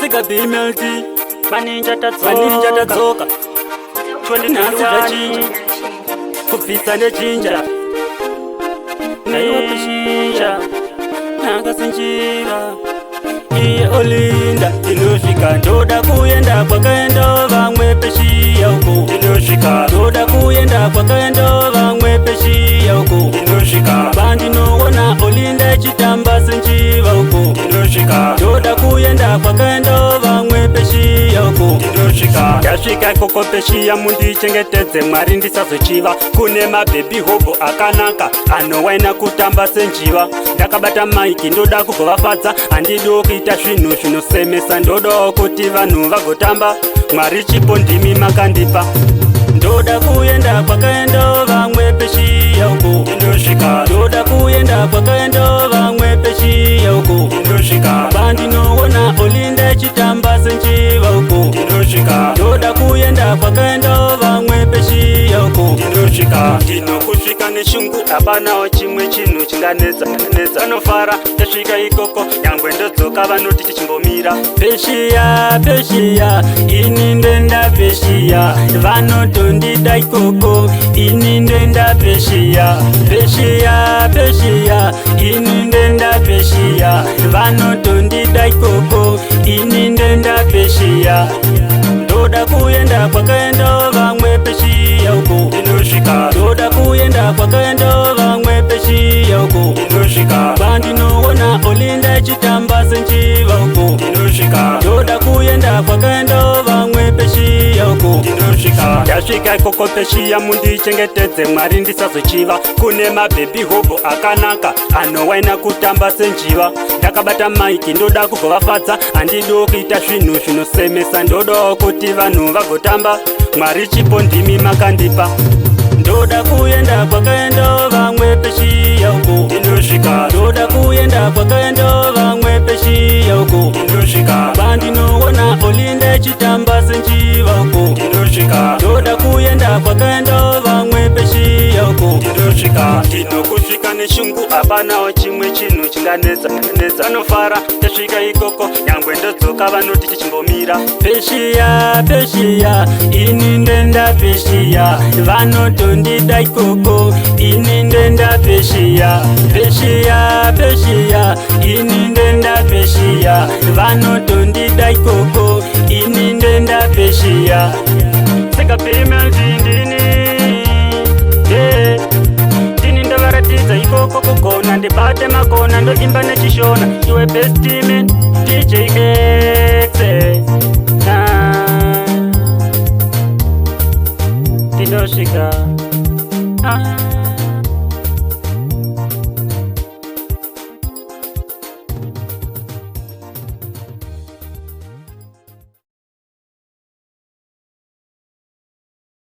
Sika BMLT. Maninja Maninja tadzoka. tadzoka. Nhasi 2021. zvachinja. Kubvisa nechinja. Naiwa pishinja. Nakasinjira. Iye Olinda tinosvika, ndoda kuenda kwakaenda vamwe peshiya uko. Tinosvika. Ndoda kuenda kwakaenda vamwe peshiya uko. Tinosvika. Pandinoona Olinda ichitamba senjiva uko. Tinosvika. Ndoda kuenda kwakaenda vamwe peshiya uko. Tinosvika. Ndasvika ikoko peshiya, mundichengetedze Mwari ndisazochiva. Kune mabhebhi hobho akanaka anowaina kutamba senjiva. Ndakabata mic, ndoda kugovafadza, handidiwo kuita zvinhu zvinosemesa, ndodawo kuti vanhu vagotamba. Mwari, chipo ndimi makandipa. Ndoda kuenda kwakaenda vamwe peshiya uko. Tinosvika. Ndoda kuenda kwakaenda vamwe peshiya uko. Tinosvika. Pandinoona Olinda ichitamba senjiva uko. Tinosvika. Ndoda kuenda kwakaenda vamwe peshiya uko. Tinosvika. Ndinokusvika neshungu, hapanawo chimwe chinhu chinganetsa netsa. Vanofara tasvika ikoko, nyangwe ndodzoka vanoti tichimbomira. Peshiya, peshiya, ini ndoenda peshiya, vanotondida ikoko. Ini ndoenda peshiya, peshiya, peshiya, ini ndoenda peshiya, vanotondida ikoko. Ini ndoenda peshiya. Ndoda kuenda kwakaenda vamwe peshiya uko. Tinosvika. Ndoda kuenda kwakaenda vamwe peshiya uko. Tinosvika. Pandinoona Olinda ichitamba senjiva uko. Tinosvika. Ndoda kuenda kwakaenda vamwe peshiya uko. Tinosvika. Ndasvika ikoko peshiya, mundichengetedze Mwari ndisazochiva. Kune mabhebhi hobho akanaka anowaina kutamba senjiva. Ndakabata mic, ndoda kugovafadza, handidiwo kuita zvinhu zvinosemesa, ndodawo kuti vanhu vagotamba. Mwari, chipo ndimi makandipa. Ndoda kuenda kwakaenda vamwe peshiya uko. Tinosvika. Ndoda kuenda kwakaenda vamwe peshiya uko. Tinosvika. Pandinoona Olinda ichitamba senjiva uko. Tinosvika. Ndoda kuenda kwakaenda vamwe peshiya uko. Tinosvika. Ndinokusvika neshungu, hapanawo chimwe chinhu chinganetsa netsa. Vanofara tasvika ikoko, nyangwe ndodzoka vanoti tichimbomira. Peshiya, peshiya, ini ndoenda peshiya, vanotondida ikoko. Ini ndoenda peshiya, peshiya, peshiya, ini ndoenda peshiya, vanotondida ikoko. Ini ndoenda peshiya. Seka ndini, yeah. Ndini ndavaratidza ikoko kugona, ndibate makona, ndoimba nechishona. Iwe best man DJ X. Ah. Ndinosvika, ah.